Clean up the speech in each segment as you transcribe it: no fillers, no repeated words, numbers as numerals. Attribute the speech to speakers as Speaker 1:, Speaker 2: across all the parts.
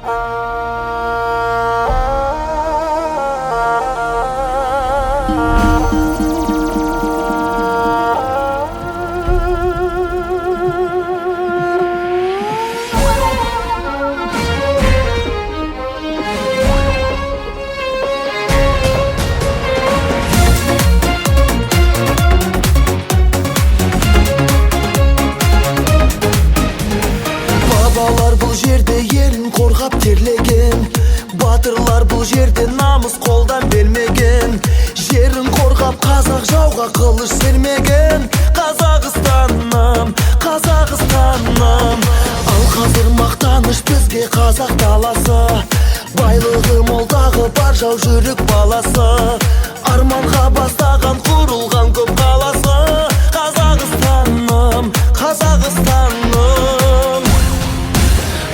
Speaker 1: Бабалар бұл жерде елін қорғап терлеген, батырлар бұл жерде намыс қолдан бермеген. Жерін қорғап қазақ жауға қылыш сермеген. Қазақстаным, Қазақстаным. Ал қазір мақтаныш бізге қазақ даласы, байлығы мол, тағы бар жау жүрек баласы. Арманға бастаған құрылған көп қаласы. Қазақстаным, Қазақстаным.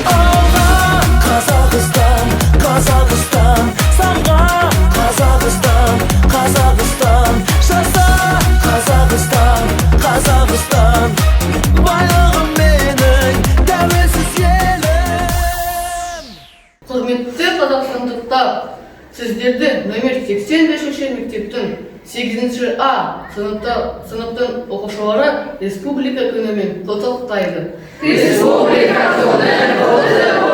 Speaker 1: Алға, Қазақстан, Қазақстан, самға! Қазақстан, Қазақстан, жаса! Қазақстан, Қазақстан, байлығым менің, тәуелсіз елім.
Speaker 2: Құрметті қазақстандықтар, сіздерді нөмір 85 мектептің 8 А сыныптың оқушылары Республика күнімен құттықтайды.
Speaker 3: Республика күні құтты.